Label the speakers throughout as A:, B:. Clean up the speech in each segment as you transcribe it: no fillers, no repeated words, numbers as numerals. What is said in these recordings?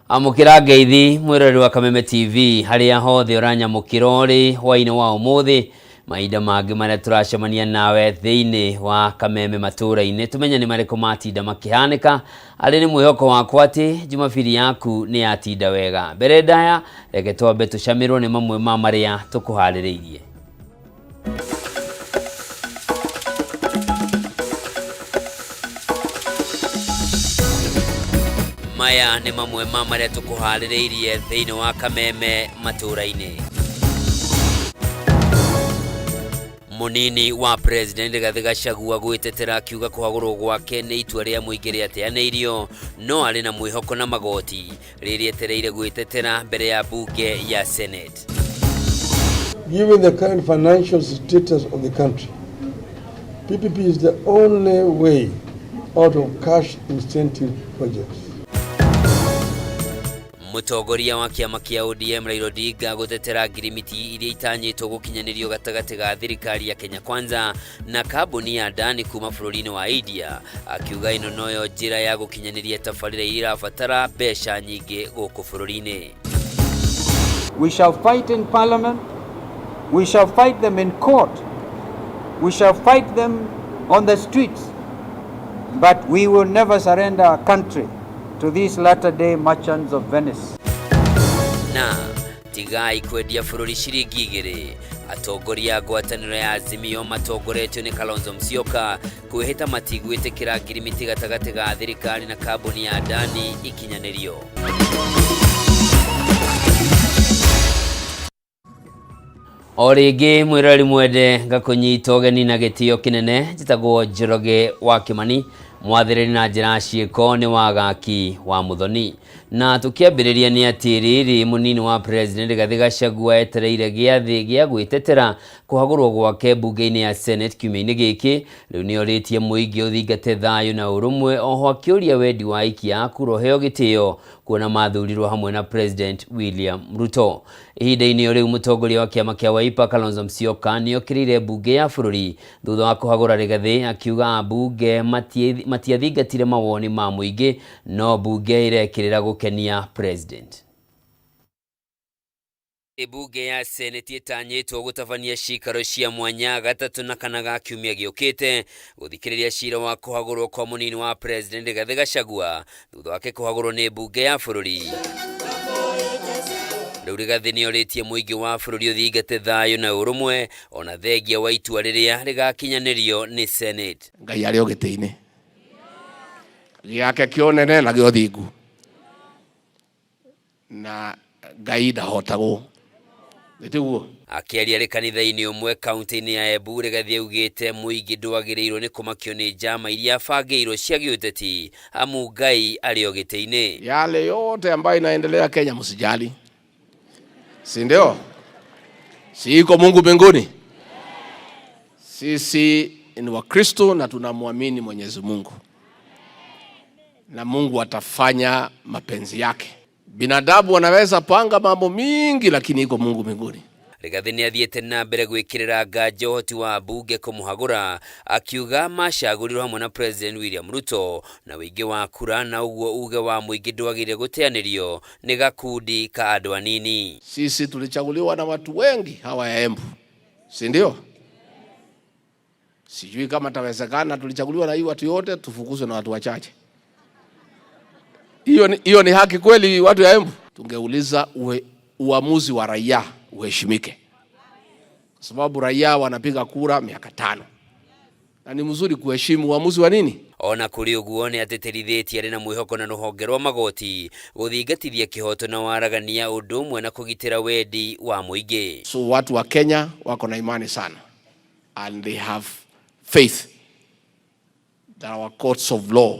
A: Amũkĩra ngeithi mwĩroreri wa Kameme TV harĩa hothe ũranyamũkĩra ũrĩ hwainĩ wa ũmũthĩ mahinda mangĩ marĩa tũracemania nawe thĩinĩ wa Kameme matũũra-inĩ tũmenye nĩ marĩkũ matinda makĩhanĩka arĩ nĩ mwĩhoko wakwa atĩ Jumabiri yaku nĩ yatinda wega mbere ndaya reke twambe tũcamĩrwo nĩ mamwe ma marĩa tũkũharĩrĩirie. Maya nĩ mamwe ma marĩa tũkũharĩrĩirie thĩinĩ wa Kameme matũũra-inĩ. Mũnini wa President Rigathĩ Gachagua gwĩtetera akiuga kũhagũrwo gwake nĩ itua rĩa mũingĩ rĩateanĩirio no arĩ na mwĩhoko na magoti rĩrĩa etereire gwĩtetera mbere ya mbunge ya Senate.
B: Given the current financial status of the country, PPP is the only way out of cash incentive projects.
A: Mũtongoria wa kĩama kĩa ODM Raila Odinga gũtetera ngirimiti iria itanyĩtwo gũkinyanĩrio gatagatĩ ga thirikari ya Kenya Kwanza na kambuni ya Adani kuma bũrũri-inĩ wa India, akiuga ĩno noyo njĩra ya gũkinyanĩria tabarĩra iria irabatara mbeca nyingĩ gũkũ bũrũri-inĩ.
C: We shall fight in parliament, we shall fight them in court, we shall fight them on the streets, but we will never surrender our country to these latter-day merchants of Venice.
A: Na tigai kwendia bũrũri ciringi igĩrĩ atongoria a ngwatanĩro ya Azimio matongoretio nĩ Kalonzo Musyoka kwĩhĩta matigwĩtĩkĩra ngirimiti gatagatĩ ga thirikari na kambuni ya Adani ikinyanĩrio. O rĩngĩ mwĩroreri mwende ngakũnyita ũgeni na gĩtĩo kĩnene njĩtagwo Njoroge wa Kĩmani mwathĩrĩri na njĩra ciĩko nĩ wagaki wa Mũthoni na tũkĩambĩrĩria nĩ atĩ rĩrĩ mũnini wa President Rigathĩ Gachagua etereire gĩathĩ gĩa gwĩtetera kũhagũrwo gwake mbunge-inĩ ya Senate kiumia-inĩ gĩkĩ rĩu nĩ orĩtie mũingĩ ũthingate thayũ na ũrũmwe oho akĩũria wendi wa aikia a kura ũheo gĩtĩo kuona mathurirwo hamwe na President William Ruto. Ihinda-inĩ o rĩu mũtongoria wa kĩama kĩa Wiper Kalonzo Musyoka nĩokĩrĩire mbunge ya bũrũri thutha wa kũhagũra Rigathĩ akiuga ambunge matiathingatire mawoni ma mũingĩ no mbunge ĩrekĩrĩra gũkenia President. Mbunge ya Seneti ĩtanyĩtwo gũtabania cikaro cia mwanya gatatũ na kana ga kiumia gĩũkĩte gũthikĩrĩria cira wa kũhagũrwo kwa mũnini wa President Rigathĩ Gachagua thutha wake kũhagũrwo nĩ mbunge ya bũrũri. Rĩu Rigathĩ nĩorĩtie mũingĩ wa bũrũri ũthingate thayũ na ũrũmwe ona thengia wa itua rĩrĩa rĩgakinyanĩrio nĩ Senate.
D: Ngai arĩ o gĩtĩ-inĩ gĩake kĩa ũnene na gĩa ũthingu, na Ngai ndahotagwo, nĩ tiguo?
A: Akĩaria arĩ kanitha-inĩ ũmwe kaunti-inĩ ya Embu, Rigathĩ augĩte mũingĩ ndwagĩrĩirwo nĩ kũmakio nĩ njama iria bangĩirwo cia gĩũteti amu Ngai arĩ o gĩtĩ-inĩ.
D: Yale yote ambayo inaendelea Kenya msijali, si ndio? Si iko Mungu mbinguni? Sisi ni Wakristo na tunamwamini Mwenyezi Mungu, na Mungu atafanya mapenzi yake. Binadamu wanaweza panga mambo mingi, lakini iko Mungu mbinguni.
A: Rigathĩ nĩ athiĩte na mbere gwĩkĩrĩra nganja ũhoti wa mbunge kũmũhagũra akiuga macagũrirwo hamwe na President William Ruto na ũingĩ wa kura na ũguo uge wa mũingĩ ndwagĩrĩire gũteanĩrio nĩ gakundi ka andũ anini.
D: Sisi tulichaguliwa na watu wengi hawa ya Embu, si ndio? Sijui kama tawezekana, tulichaguliwa na hii watu yote, tufukuzwe na watu wachache. Hiyo ni haki kweli watu ya Embu? Tungeuliza uamuzi wa raia uheshimike, kwa sababu raia wanapiga kura miaka 5 na ni mzuri kuheshimu uamuzi wa nini.
A: Ona kũrĩ ũguo nĩ atĩtĩrithĩtie arĩ na mwĩhoko na rũhonge rwa magoti gũthingatithia kĩhoto na waragania ũndũ ũmwe na kũgitĩra wendi wa mũingĩ.
D: So watu wa Kenya wako na imani sana and they have faith that our courts of law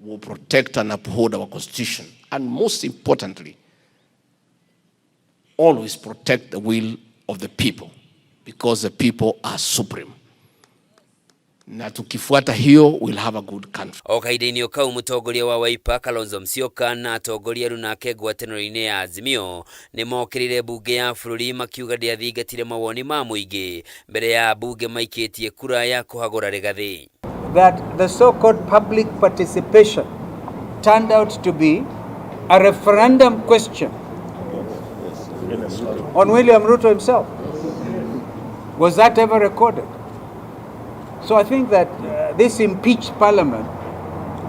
D: will protect and uphold our constitution, and most importantly always protect the will of the people, because the people are supreme. Na tukifuata hiyo we'll have a good country.
A: O kahinda-inĩ o kau mũtongoria wa Wiper Kalonzo Musyoka na atongoria rĩu nake ngwatanĩro-inĩ ya Azimio nĩ mokĩrĩire mbunge ya bũrũri makiuga ndĩathingatire mawoni ma mũingĩ mbere ya mbunge maikĩtie kura ya kũhagũra Rigathĩ.
C: That the so-called public participation turned out to be a referendum question on William Ruto himself. Was that ever recorded? So I think that this impeached parliament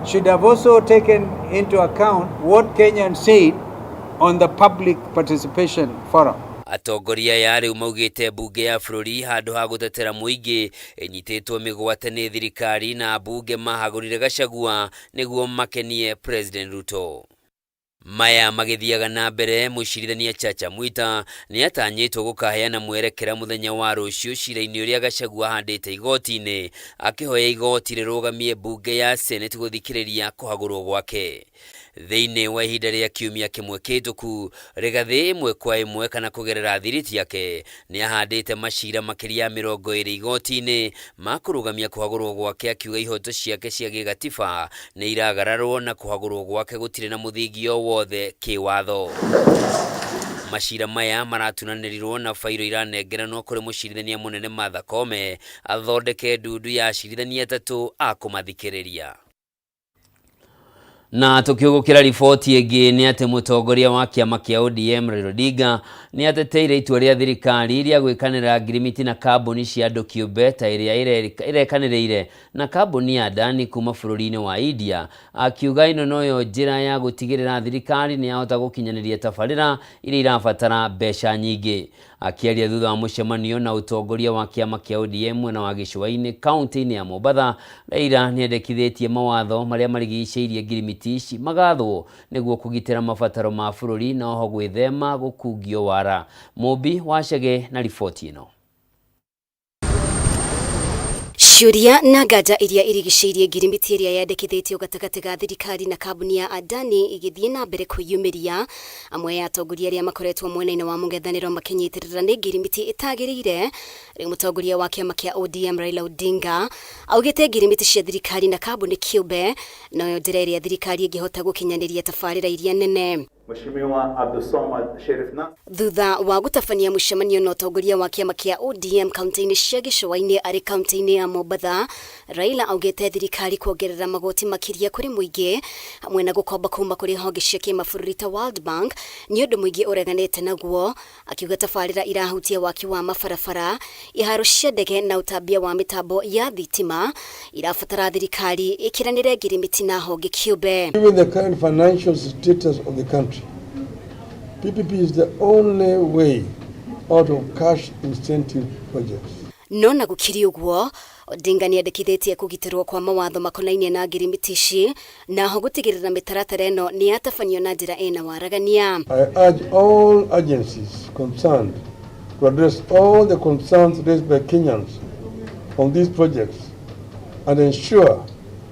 C: should have also taken into account what Kenyans said on the public participation forum.
A: Atongoria aya rĩu maugĩte mbunge ya bũrũri handũ ha gũtetera mũingĩ ĩnyitĩtwo mĩgwate nĩ thirikari na ambunge mahagũrire Gachagua nĩguo makenie President Ruto. Maya magĩthiaga na mbere, mũcirithania Chacha Mwita nĩ atanyĩtwo gũkaheana mwerekera mũthenya wa rũciũ cira-inĩ ũrĩa Gachagua ahandĩte igoti-inĩ akĩhoya igoti rĩrũgamie mbunge ya Senate gũthikĩrĩria kũhagũrwo gwake. Thĩinĩ wa ihinda rĩa kiumia kĩmwe kĩhĩtũku, Rigathĩ ĩmwe kwa ĩmwe kana kũgerera thiriti yake nĩ ahandĩte macira makĩria ya 20 igoti-inĩ ma kũrũgamia kũhagũrwo gwake, akiuga ihoto ciake cia gĩgatiba nĩ iragararwo na kũhagũrwo gwake gũtirĩ na mũthingi o wothe kĩwatho. Macira maya maratunanĩrirwo na bairo iranengeranwo kũrĩ mũcirithania mũnene Martha Koome athondeke ndundu ya acirithania atatũ a kũmathikĩrĩria. Na tukiugukira riboti ĩngĩ nĩ atĩ mũtongoria wa kĩama kĩa ODM Raila Odinga nĩ ateteire itua rĩa thirikari rĩa gwĩkanĩra ngirimiti na kambuni cia andũ kĩũmbe ta ĩrĩa ĩrekanĩrĩire na kambuni ya Adani kuma bũrũri-inĩ wa India, akiuga ĩno noyo njĩra ya gũtigĩrĩra thirikari nĩ yahota gũkinyanĩria tabarĩra iria irabatara mbeca nyingĩ. Akĩaria thutha wa mũcemanio na ũtongoria wa kĩama kĩa ODM mwena wa gĩcũa-inĩ kaunti-inĩ ya Mombatha, Raila nĩendekithĩtie mawatho marĩa marigicĩirie ngirimiti ici magathwo nĩguo kũgitĩra mabataro ma bũrũri na oho gwĩthema gũkungio wara. Mũmbi wa Chege na riboti ĩno.
E: Ciũria na nganja iria irigicĩirie ngirimiti ĩrĩa yandĩkithĩtio gatagatĩ ga thirikari na kambuni ya Adani igĩthiĩ na mbere kwĩyumĩria. Amwe ya atongoria arĩa makoretwo mwena-inĩ wa mũng'ethanĩro makĩnyitĩrĩra nĩ ngirimiti ĩtagĩrĩire. Rĩu mũtongoria wa kĩama kĩa ODM Raila Odinga augĩte ngirimiti cia thirikari na kambuni kĩũmbe noyo njĩra ĩrĩa thirikari ĩngĩhota gũkinyanĩria tabarĩra iria nene.
F: Mheshimiwa Abdulswamad Sherif Nassir.
E: Thutha wa gũtabania mũcemanio na ũtongoria wa kĩama kĩa ODM kaunti-inĩ cia gĩcũa-inĩ arĩ kaunti-inĩ ya Mombatha, Raila augĩte thirikari kuongerera magoti makĩria kũrĩ mũingĩ hamwe na gũkomba kuma kũrĩ honge cia kĩmabũrũri ta World Bank nĩ ũndũ mũingĩ ũreganĩte naguo, akiuga tabarĩra irahutia waki wa mabarabara, iharo cia ndege na ũtambia wa mĩtambo ya thitima irabatara thirikari ĩkĩranĩre ngirimiti na honge kĩũmbe.
B: Given the current financial status of the country, PPP is the only way out of cash incentive projects.
E: No na gũkĩrĩ ũguo, Odinga nĩendekithĩtie kũgitĩrwo kwa mawatho makonainie na ngirimiti ici na ho gũtigĩrĩra mĩtaratara ĩno nĩ yatabanio na njĩra ĩna waragania.
B: I urge all agencies concerned to address all the concerns raised by Kenyans on these projects and ensure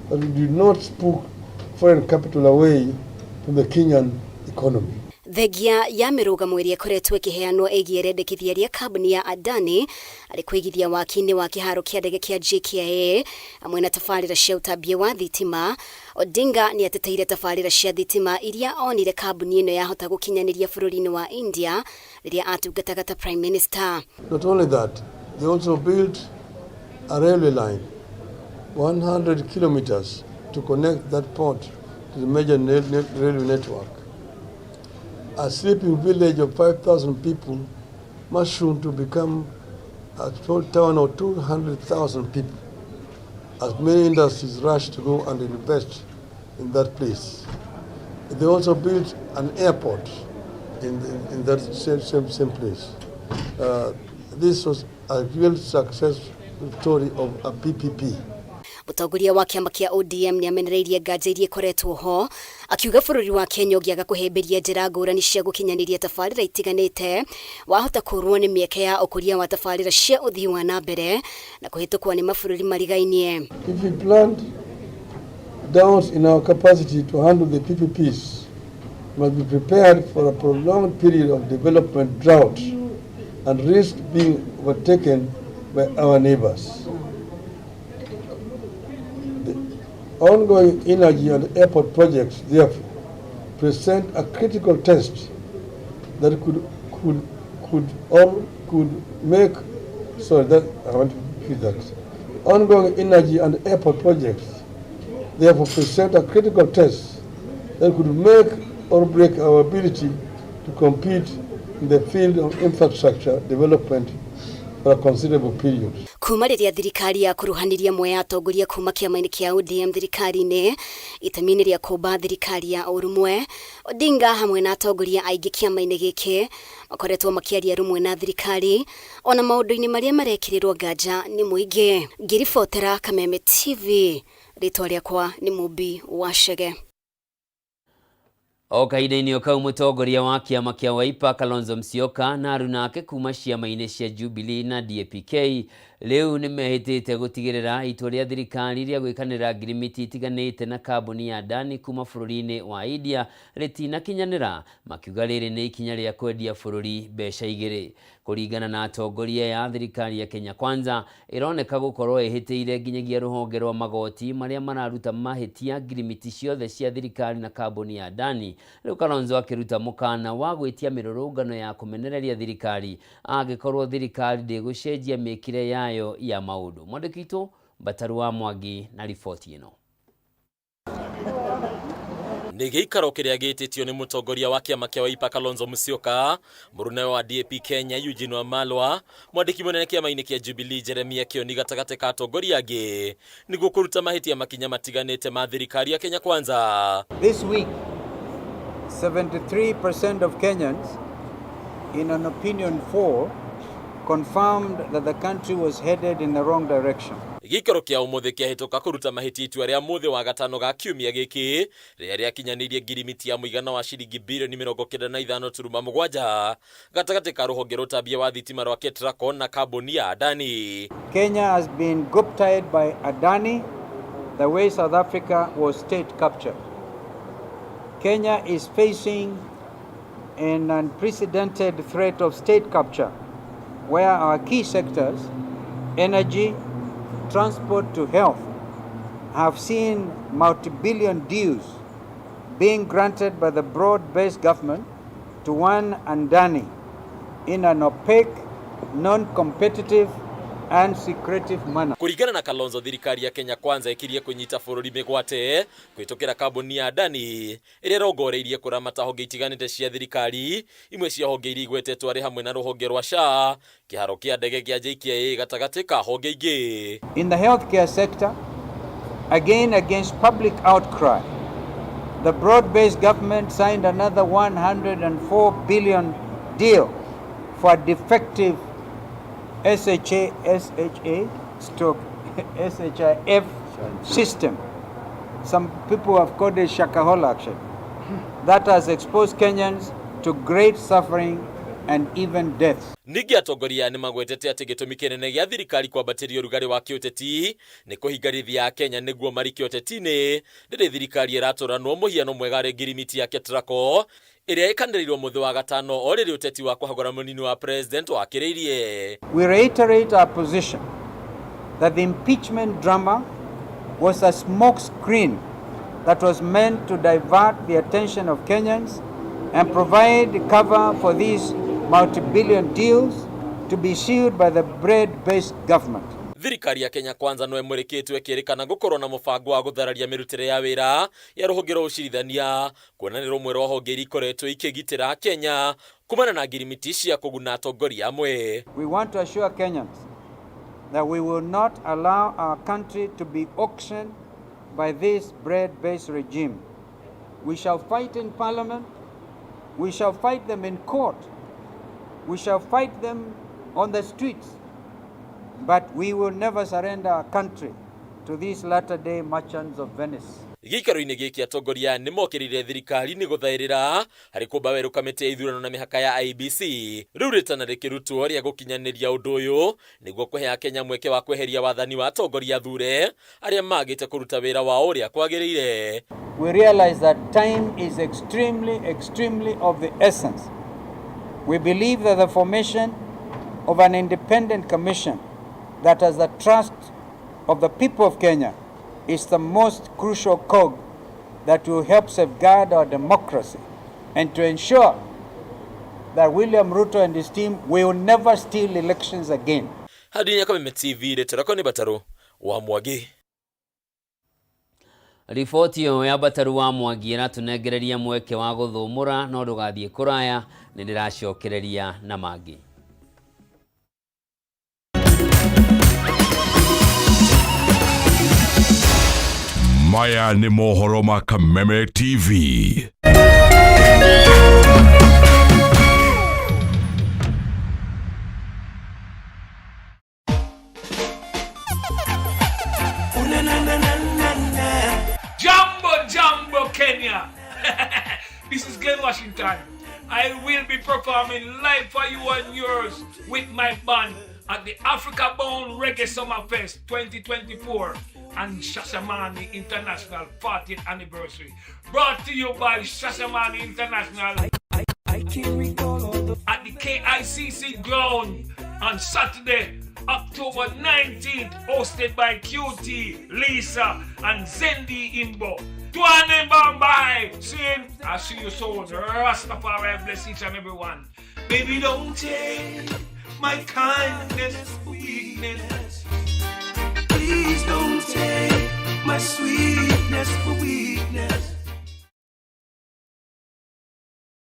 B: that we do not spook foreign capital away from the Kenyan economy.
E: Thengia ya mĩrũgamo ĩrĩa ĩkoretwo ĩkĩheanwo ĩgiĩ rĩendekithia rĩa kambuni ya Adani arĩ kũigithia waki-inĩ wa kĩharo kĩa ndege kĩa JKIA hamwe na tabarĩra cia ũtambia wa thitima, Odinga nĩ ateteire tabarĩra cia thitima iria onire kambuni ĩno yahota gũkinyanĩria bũrũri-inĩ wa India rĩrĩa atungataga ta Prime Minister.
B: Not only that, they also built a railway line 100 kilometers to connect that port to the major railway network. A sleeping village of 5,000 people mushroomed to become a small town of 200,000 people, as many industries rushed to go and invest in that place. They also built an airport in that same place. This was a real success story of a PPP.
E: Mũtongoria wa kĩama kĩa ODM nĩ amenereirie nganja iria ikoretwo ho akiuga bũrũri wa Kenya ũngĩaga kũhĩmbĩria njĩra ngũrani cia gũkinyanĩria tabarĩra itiganĩte wahota kũrwo nĩ mĩeke ya ũkũria wa tabarĩra cia ũthii wa na mbere na kũhĩtũkwo nĩ mabũrũri marigainie.
B: If we plant doubts in our capacity to handle the PPPs, we must be prepared for a prolonged period of development drought and risk being overtaken by our neighbors. The ongoing energy and airport projects, therefore, present a critical test that could make, sorry, that I want to repeat that. Ongoing energy and airport projects, therefore, present a critical test that could make or break our ability to compete in the field of infrastructure development for a considerable period.
E: Kuma rĩrĩa thirikari yakuruhanirie amwe ya atongoria kuma kĩama-inĩ kĩa ODM thirikari-inĩ itemi-inĩ rĩa kũmba thirikari ya ũrũmwe, Odinga hamwe na atongoria aingĩ kĩama-inĩ gĩkĩ makoretwo makĩaria rũmwe na thirikari ona maũndũ-inĩ marĩa marekĩrĩrwo nganja nĩ mũingĩ. Ngĩribotera Kameme TV, rĩtwa rĩakwa nĩ Mũmbi wa Chege.
A: O kahinda-inĩ o kau, mũtongoria wa kĩama kĩa Wiper Kalonzo Musyoka na aruna ake kuma ciama-inĩ cia Jubilee na DAP-K rĩu nĩ mehĩtĩte gũtigĩrĩra itua rĩa thirikari rĩa gwĩkanĩra ngirimiti itiganĩte na kambuni ya Adani kuma bũrũri-inĩ wa India rĩtinakinyanĩra, makiuga rĩrĩ nĩ ikinya rĩa kwendia bũrũri mbeca igĩrĩ. Kũringana na atongoria ya thirikari ya Kenya Kwanza ĩroneka gũkorwo ĩhĩtĩire nginyagia rũhonge rwa magoti marĩa mararuta mahĩtia ngirimiti ciothe cia thirikari na kambuni ya Adani. Rĩu Kalonzo akĩruta mũkana wa gwĩtia mĩrũrũngano ya kũmenereria thirikari angĩkorwo thirikari ndĩgũcenjia mĩkĩre yayo ya maũndũ. Mwandĩki witũ Mbataru wa Mwangi na riboti ĩno.
G: Nĩ gĩikaro kĩrĩa gĩtĩtio nĩ mũtongoria wa kĩama kĩa Wiper Kalonzo Musyoka, mũrunawe wa DAP Kenya Eugene Wamalwa, mwandĩki mũnene kĩama-inĩ kĩa Jubilee Jeremia Kioni gatagatĩ ka atongoria angĩ nĩguo kũruta mahĩtia makinya matiganĩte ma thirikari ya Kenya Kwanza.
C: This week, 73% of Kenyans in an opinion poll confirmed that the country was headed in the wrong direction.
G: Gĩikaro kĩa ũmũthĩ kĩahĩtũka kũruta mahĩtia itua rĩa mũthĩ wa gatano ga kiumia gĩkĩ rĩrĩa rĩakinyanĩirie ngirimiti ya mũigana wa ciringi birioni 95.7 gatagatĩ ka rũhonge rũtambia wa thitima rwa Ketraco na kambuni ya Adani.
C: Kenya has been guptied by Adani the way South Africa was state captured. Kenya is facing an unprecedented threat of state capture, where our key sectors, energy, transport to health, have seen multi-billion deals being granted by the broad-based government to one Adani in an opaque, non-competitive and secretive manner.
G: Kũringana na Kalonzo, thirikari ya Kenya Kwanza ĩkirie kũnyita bũrũri mĩgwate kũhĩtũkĩra kambuni ya Adani ĩrĩa ĩrongoreirie kũramata honge itiganĩte cia thirikari. Imwe cia honge iria igwetetwo arĩ hamwe na rũhonge rwa SHA, kĩharo kĩa ndege kĩa JKIA gatagatĩ ka honge ingĩ.
C: In the healthcare sector, again against public outcry, the broad-based government signed another 104 billion deal for a defective SHA, SHA stroke SHIF system. Some people have called it Shakahola action. That has exposed Kenyans to great suffering and even death.
G: Ningĩ atongoria nĩ magwetete atĩ gĩtũmi kĩnene gĩa thirikari kwambatĩria ũrugarĩ wa kĩũteti nĩ kũhingarithia Akenya nĩguo marike ũteti-inĩ rĩrĩ thirikari ĩratũranwo mũhiano mwega arĩ ngirimiti ya Ketraco ĩrĩa ĩkanĩrĩirwo mũthĩ wa gatano o rĩrĩ ũteti wa kũhagũra mũnini wa president wakĩrĩirie.
C: We reiterate our position that the impeachment drama was a smoke screen that was meant to divert the attention of Kenyans and provide cover for these multi-billion deals to be sealed by the broad-based government.
G: Thirikari ya Kenya Kwanza no ĩmũrĩkĩtwo ĩkĩrĩkana gũkorwo na mũbango wa gũthararia mĩrutĩre ya wĩra ya rũhonge rwa ũcirithania, kuona nĩ rũmwe rwa honge iria ikoretwo ikĩgitĩra Kenya kumana na ngirimiti cia kũguna atongoria amwe.
C: We want to assure Kenyans that we will not allow our country to be auctioned by this broad-based regime. We shall fight in parliament. We shall fight them in court. We shall fight them on the streets. But we will never surrender our country to these latter-day merchants of Venice.
G: Gĩikaro-inĩ gĩkĩ atongoria nĩ mokĩrĩire thirikari nĩ gũthaĩrĩra harĩ kũmba werũ kamĩtĩ ya ithurano na mĩhaka ya IEBC, rĩu rĩtana rĩkĩrutwo rĩa gũkinyanĩria ũndũ ũyũ nĩguo kũhe Akenya mweke wa kweheria wathani wa atongoria thure arĩa magĩte kũruta wĩra wao ũrĩa kwagĩrĩire.
C: We realize that time is extremely, extremely of the essence. We believe that the formation of an independent commission that has the trust of the people of Kenya is the most crucial cog that will help safeguard our democracy and to ensure that William Ruto and his team will never steal elections again.
G: Hadi ya Kameme TV, rĩtwa rĩakwa nĩ Batarũ wa Mwangi.
A: Riboti ĩyo ya Bataru wa Mwangi ĩratũnengereria mweke wa gũthũmũra no ndũgathiĩ kũraya, nĩ ndĩracokereria na mangĩ.
H: Maya nĩ mohoro ma Kameme TV.
I: Jambo, Jambo, Kenya. This is Glen Washington. I will be performing live for you and yours with my band at the Africa Bound Reggae Summer Fest 2024 and Shashamane International 40th Anniversary. Brought to you by Shashamane International at the KICC ground on Saturday, October 19th, hosted by QT, Lisa, and Zendi Imbo. Tuane Bombay! See, I'll see you soon. Rastafari bless each and every one. Baby, don't take my kindness for weakness. Please don't take my sweetness for weakness.